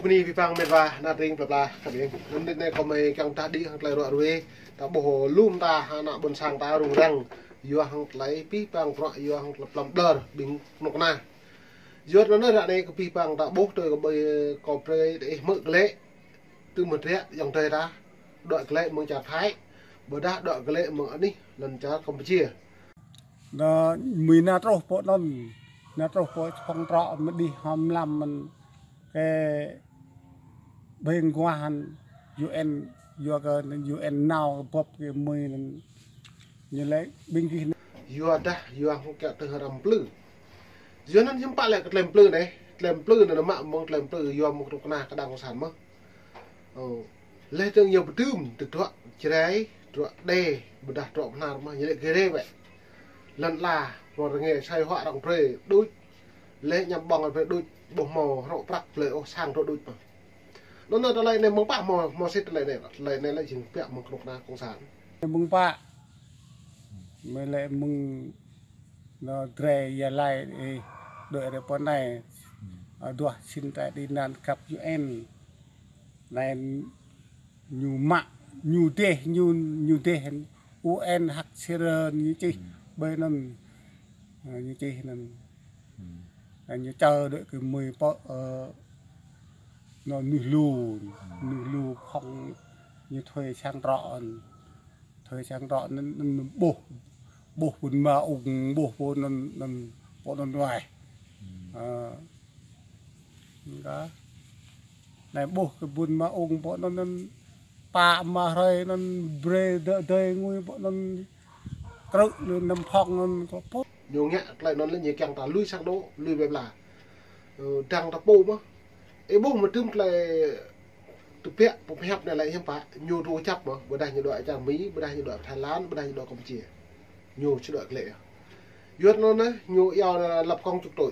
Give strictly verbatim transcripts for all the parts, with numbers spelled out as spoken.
Bơni abih bang met wa, ană tring pla pla khăp ing. Anŭn đĭ anai kâo mơi kiăng pơdah đĭ hăng tơlơi ruă ruê, ta ƀuh lŏm ta, ană ƀôn sang ta rŭng răng, yua hăng tơlơi abih bang bruă, yua hăng tơlơi plŏm ƀlŏr ƀing kơnuk kơna. Yua anŭn ră anai kơ abih bang ta ƀuh tui kơ ƀơi kâo brơi tơ ih hmư̆ glaĭ, tơ mơdră ayŏng adơi ta, đuaĭ glaĭ mơ̆ng čar Thái, ƀôdah đuaĭ glaĭ mơ̆ng anih lŏn čar Campuchia. Anŭn mơi nao truh pơ anŭn, nao truh pơ čơpŏng trŏ mơđih hŏm lăm mơ̆n kơ ƀing guah hăn U N, yua kơ U N nao kơ bưp kơ mơi anŭn ñu lĕ ƀing gih. Yua dah, yua hŏng kiăng tơ arăng plư. Yua anŭn hiư̆m pă lĕ kơ tơlơi plư anai, tơlơi plư anŭn mă mơ̆ng tơlơi plư yua mơ̆ng kơnuk kơna kơđang kông sản mơ̆n. Ơ, leh dơ̆ng ñu pơdưm tơdruă Jrai, tơdruă Đê, ƀôdah tơdruă Bahnar mơ̆n, ñu lĕ gơrê wĕ. Lŏn ala, mơ̆ng rơngiă sai huă arăng brơi đôč. Leh ñăm ƀơ̆ng arăng brơi đôč, ƀu hmâo hrŏ prăk blơi ôh sang tơdruă đôč mơ̆n. Anŭn anai tơlơi anai mơ̆ng pă hmâo, hmâo sĭt tơlơi anai, tơlơi anai lĕ jing biă mơ̆ng kơnuk kơna kông sản. Mơ̆ng pă, mơi lĕ mơ̆ng anŏ drơi Gia Lai, ơ, đuaĭ rơpô anai, ơ, duah sĭn ta đĭ anăn kăp U N. Anai ñu mă, ñu dêh, ñu, ñu dêh U N hăk sirơn ñu čih ƀơi anŭn, ơ, ñu čih anŭn. Anŭn ñu čơ đuaĭ kơ mơi pơ, ơ, anŏ nuih lu, nuih lu khŏng ñu thuê sang trŏ anŭn. Thuê sang trŏ anŭn, anŭn ƀuh, ƀuh ƀun ma ung, ƀuh ƀuh anŭn, anŭn, ƀuh anŭn wai. Ơ. Anŭn kơ. Anai ƀuh kơ ƀun ma ung, ƀuh anŭn, anŭn pă ma hrơi anŭn brơi đơ đơi ngui, ƀuh anŭn krư̆ lu năm phong anŭn kơ pô. Ñu ngă tơlơi anŭn lĕ ñu kiăng ta lui sang anŏ, lui ƀơi pla. Ơ, dăng ta pô mơ̆n. Ih ƀuh mơ̆ tơm tơlơi tơbiă pơhiăp anai lĕ hiư̆m pă, ñu tŭ čăp mơ̆n, ƀôdah ñu đuaĭ čar Mi, ƀôdah ñu đuaĭ Thái Lan, ƀôdah ñu đuaĭ Campuchia. Ñu či đuaĭ glaĭ. Yua anŭn anai, ñu iâu anai lăp kông čŭk tui.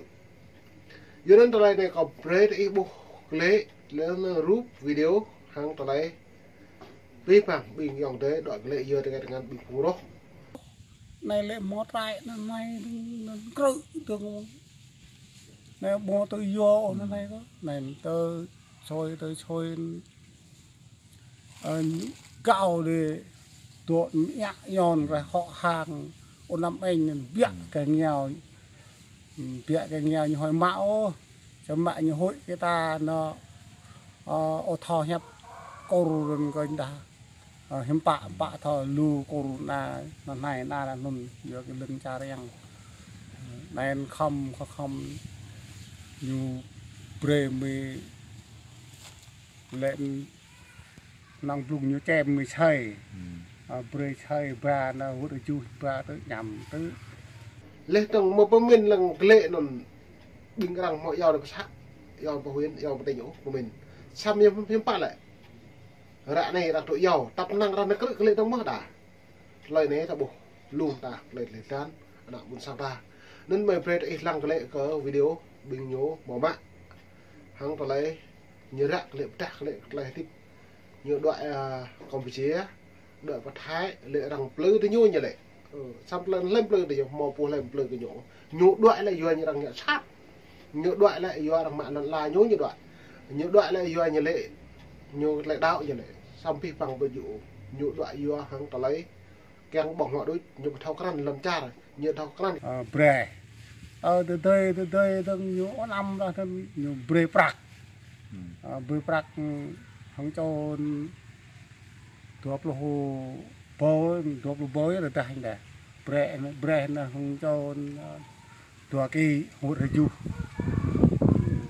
Yua anŭn tơlơi anai kâo brơi tơ ih ƀuh glaĭ, lĕ anŭn rup video, hăng tơlơi abih bang ƀing ayŏng adơi đuaĭ glaĭ yua tơkai tơngan ƀing phung roh. Anai lĕ mơ̆ trai anŭn anai, anŭn krư̆ dơ̆ng. Anai ƀu tui yua ôh anŭn anai kơ. Anai tơ sôi, tơ sôi, ơ, gao đê dŏ mơak yon kơ hŏ hang, ôn năm anh biă kơ nghèo, biă kơ nghèo ñu hơi mă ôh, samơ̆ ñu hơi kơ ta anŏ, ơ, ôh thâo hiăp kôr run kơ ñu dah. Ơ, hiư̆m pă, pă thâo lu kôr anŭn, anŭn anai, anŭn anŭn, yua kơ lŏn čar yang. Anŭn khŏm, khŏm, khŏm, ñu brơi mơi lĕ năng blung ñu čem mơi sơi. Ơ, brơi sơi ba, anŭn wơ̆t juh ba tơ ñăm tơ. Leh dơ̆ng mơ̆ pơmĭn lăng glaĭ anŭn ƀing arăng hmâo iâu pơ să, iâu pơ huyện, iâu pơ tỉnh ôh pơmĭn. Samơ̆ hiư̆m, hiư̆m pă lĕ. Ră anai arăng tŭ iâu, tăp năng arăng nao krư̆ glaĭ dơ̆ng mơ̆ đa. Tơlơi anai ta ƀuh, lŏm ta, tơlơi tơlơi dan, ană ƀôn sang ta. Anŭn mơi brơi tơ ih lăng glaĭ kơ video ƀing ñu hmâo mă. Hăng tơlơi ñu ră glaĭ pơdah glaĭ tơlơi hơdip. Ñu đuaĭ, ơ, Campuchia, đuaĭ pơ Thái, lĕ arăng plư tơ ñu ñu lĕ. Ơ, samơ̆ tơlơi lĕm plư tơ ñu, hmâo pô lĕm plư kơ ñu. Ñu đuaĭ lĕ yua ñu arăng ngă sat. Ñu đuaĭ lĕ yua arăng mă lŏn ala ñu, ñu đuaĭ. Ñu đuaĭ lĕ yua ñu lĕ, ñu tơlơi đaŏ ñu lĕ. Samơ̆ abih bang ƀu djơ̆. Ñu đuaĭ yua hăng tơlơi kiăng ƀơ̆ng huă đôč, ñu ƀu thâo krăn lŏn čar, ñu thâo krăn. Ơ, brơi. Ơ, tơdơi, tơdơi, dơ̆ng ñu ôn năm dah dơ̆ng ñu brơi prăk. Ơ, brơi prăk, hăng čô dua pluh bâu, dua pluh bâu yơh rơdah anai. Brơi, brơi anai hăng čô, ơ, dua ký, wơ̆t rơjuh.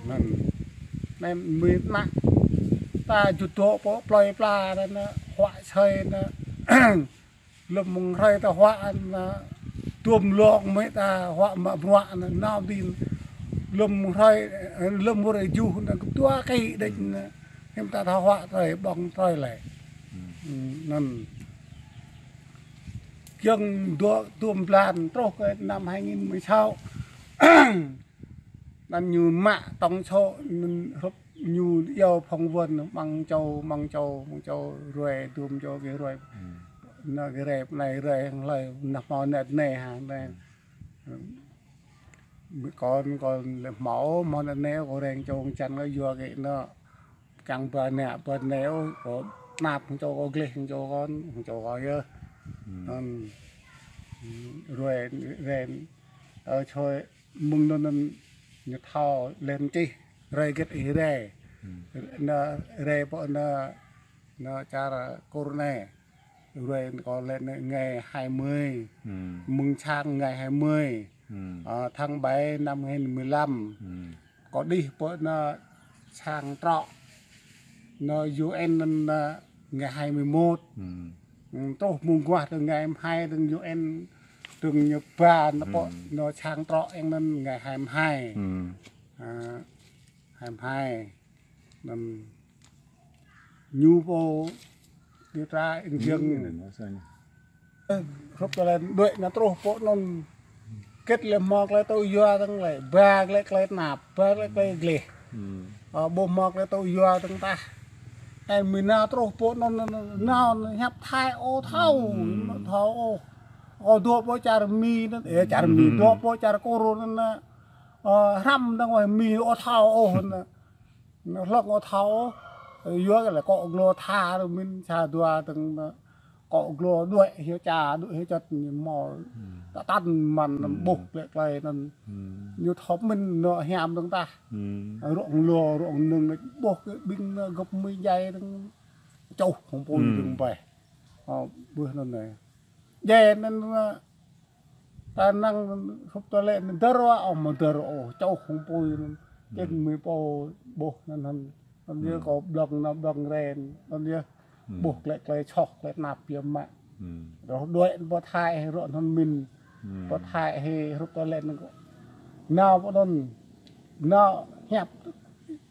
Anŭn. Anai mơi mă. Ta jŭt dŏ pơ plơi pla anŭn, huă sơi anŭn. Lŏm mơ̆ng hrơi ta huă anŭn, tuôm lŏng mơi ta huă mă bruă anŭn, nao đĭ. Lŏm mơ̆ng hrơi, lŏm wơ̆t rơjuh anŭn, dua ký đĕč anŭn. Hiư̆m ta thâo huă trơi, ƀơ̆ng trơi lĕ. Anŭn. Giŏng dŏ tuôm blan truh kơ năm hai nghìn mười sáu. Anŭn ñu mă tổng số, anŭn hrup ñu iâu phỏng vấn mơ̆ng čô, mơ̆ng čô, mơ̆ng čô ruai, tuôm čô kơ ruai. Anŭn kơ ruai, anai ruai hăng hlơi, anŭn hmâo anŭn anai hă, anai. Kâo, kâo lĕ hmâo, hmâo anŭn anai, kâo reng čô čăn kâo yua kơ anŭn. čang ba nă ba nê ôh, kâo tơnap hăng čô kâo gleh hăng čô kâo, hăng čô kâo yơh. Anŭn, ruai ren, ơ, čôi mơ̆ng anŭn anŭn ñu thâo lĕ čih, rai gĕt ih rai. Anŭn rai pơ anŭn, anŭn čar Kur anai. Ruai kâo lĕ anŭn ngày hai mươi. Mơ̆ng sang ngày hai mươi. Ơ, tháng bảy năm hai nghìn mười lăm. Kâo đih pơ anŭn sang trŏ. Anŭn U N anŭn, anŭn ngày hai mươi mốt. Truh mơguah tơ̆ng ngày hai tơ̆ng U N tơ̆ng ñu ba anŭn pơ anŭn sang trŏ eng anŭn ngày hai mươi hai. Ơ, hai mươi hai. Anŭn ñu pô điều tra eng jơ̆ng. Hrup tơlơi đuaĭ anŭn truh pơ anŭn. Gĕt lĕ hmâo tơlơi tŭ yua tơ̆ng lĕ, ba lĕ tơlơi tơnap, ba lĕ tơlơi gleh. Ơ, ƀu hmâo tơlơi tŭ yua tơ̆ng tah. Ơ, mĭ nao truh pơ anŭn, anŭn, anŭn, anŭn hiăp Thái ôh thâo, thâo ôh. Ơ, dŏ pơ čar Mi anŭn, ơ, čar Mi, dŏ pơ čar Kur anŭn, anŭn, ơ, hrăm dơ̆ng wai Mi ôh thâo ôh anŭn. Anŭn hlŏng ôh thâo ôh, yua kơ lĕ akŏ glô tha rơmĭn sa dua tơ̆ng anŭn, akŏ glô đuaĭ hyu ča, đuaĭ hyu čăt ñu hmâo. Tơtăn mơ̆n anŭn ƀuh lĕ tơlơi anŭn. Ñu thâo mĭn anŭn hiam dơ̆ng tah. Ruă lô, ruă nưng anŭn ƀuh kơ ƀing anŭn gơ̆p mơi djai dơ̆ng čuh hăng pui dơ̆ng ƀĕ. Ơ, ƀuh anŭn anai. Djai anŭn anŭn, ta năng hrup tơlơi anŭn dơr wa, ơ, mơ̆ dơr ôh, čuh hăng pui anŭn. Čen mơi pô ƀuh anŭn anŭn. Anŭn yơh kâo blŏng anŭn blŏng ren. Anŭn yơh ƀuh tơlơi tơlơi soh, tơlơi tơnap biă mă. Rŏh đuaĭ pơ Thái, rŏh anŭn mĭn. Pơ Thái hĭ hrup tơlơi anŭn kâo nao pơ anŭn. Nao hiăp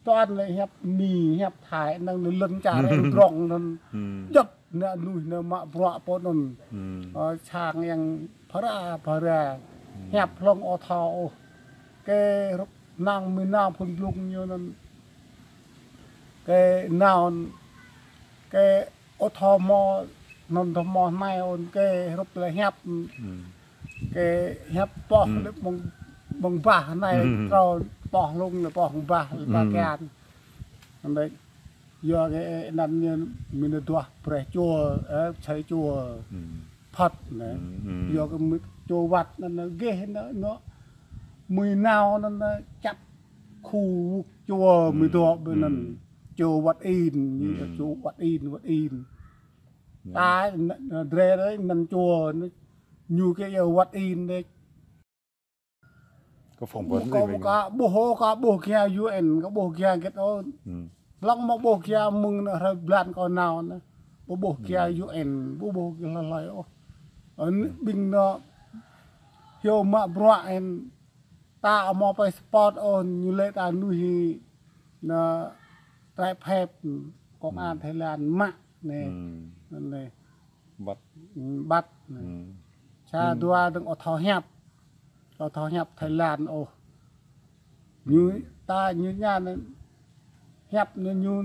Tuan lĕ hiăp Mi, hiăp Thái, năng lĕ lŏn čar eng drŏng anŭn. Djŏp anŭn nuih anŭn mă bruă pơ anŭn. Ơ, sang eng phara, phara. Hiăp hlŏng ôh thâo ôh. Kơ hrup năng mĭ nao phun blung ñu anŭn. Kơ nao anŭn. Kơ ôh thâo hmâo, anŭn thâo hmâo anai ôn kơ hrup tơlơi hiăp. Kơ hiăp poh lĕ mơ̆ng, mơ̆ng bah anai, trâo poh lung lĕ poh mơ̆ng bah lĕ ba kian. Anŭn đĕ, yua kơ anŭn ñu mĭn duah brơi čua, ơ, čai čua. Phăt anai. Yua kơ mĭn čua wăt anŭn, anŭn geh anŭn, anŭn mơi nao anŭn, anŭn čăp khu wuk čua mơi dŏ ƀơi anŭn. Čua wăt in, ñu čua wăt in, wăt in. Ta, anŭn, anŭn drơi đơi, anŭn čua, anŭn ñu kơ yua wăt in đơi. Kơ phỏng vấn gì kơ, mình kơ ƀuh, kơ ƀuh kia U N, kơ ƀuh kia gĕt ôh. Hlŏng mă ƀuh kia mơ̆ng anŭn hrơi blan kâo nao anŭn. Ƀu ƀuh kia U N, ƀu ƀuh kia hlơi hlơi ôh. Anŭn ƀing anŭn hyu mă bruă anŭn ta hmâo passport ôh, ñu lĕ ta nuih anŭn trái phép, công an Thái Lan mă anai. Anŭn anai. Bắt. Bắt anai. Sa dua dơ̆ng ôh thâo hiăp. Ôh thâo hiăp Thái Lan ôh. Ñu ta ñu ñan hiăp ñu, ñu,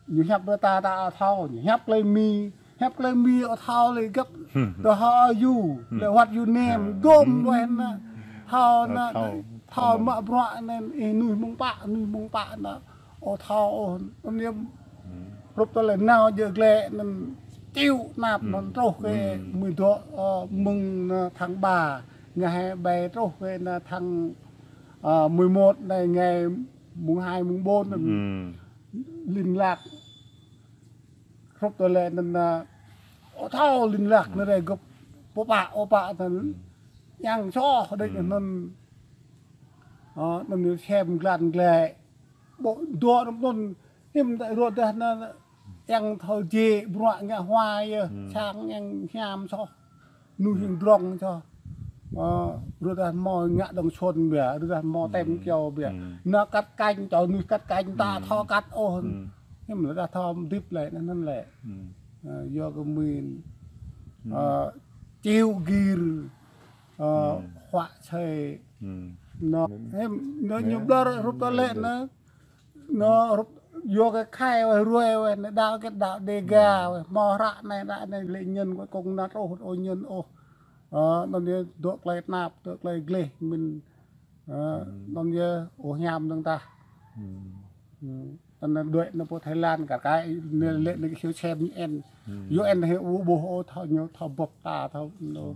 ñu hiăp brơi ta, ta ôh thâo, ñu hiăp tơlơi Mi, hiăp tơlơi Mi ôh thâo lĕ găp, the how are you, lĕ what you name, dôm đuaĭ anŭn, thâo anŭn, thâo mă bruă anŭn, ih nuih mơ̆ng pă, nuih mơ̆ng pă anŭn, ôh thâo ôh, anŭn yơh, hrup tơlơi nao djơ̆ glĕ anŭn, čiu tơnap anŭn truh kơ mơi dŏ, ơ, mơ̆ng anŭn tháng ba, ngày hai bảy truh kơ anŭn tháng, ơ, mười một anai, ngày mùng hai, mùng bốn anŭn. Liên lạc. Hrup tơlơi anŭn, ơ, ôh thâo liên lạc anŭn rai gơ̆p pơpă, ôh pă anŭn. Yang soh đĕč anŭn. Ơ, anŭn ñu sem glan glĕ. Ƀu dŏ anŭn anŭn. Hiư̆m ta rŏ dah anŭn yang thâo jĕ bruă ngă hua yơh. Sang yang hiam soh. Nuih yang drŏng čô. Ơ, rơđah hmâo ngă đơ̆ng suôn biă, rơđah hmâo tem kyâo biă. Nao cắt cánh, čô nuih cắt cánh ta thâo cắt ôh. Hiư̆m rơđah thâo hơdip lĕ, anŭn lĕ. Ơ, yua kơ mĭn. Ơ, chịu gir. Ơ, huă sê. Anŭn, hiư̆m, anŭn ñu ƀlŏr hrup tơlơi anŭn. Anŭn hrup yua kơ khai wai ruai wai, anŭn đaŏ kơ đaŏ Đêga wai, hmâo hră anai, hră anai, lĕ nhân wai kông anŭn truh, ôh nhân ôh. Ơ, anŭn yơh dŏ tơlơi tơnap, dŏ tơlơi gleh mĭn. Ơ, anŭn yơh ôh hiam dơ̆ng tah. Tơnă đuaĭ nao pơ Thái Lan kar kaĭ, nao lĕ nao kơ hiu sem ñu en. Yua en hĭ ƀu ƀuh ôh, thâo ñu thâo bưp ta thâo nao.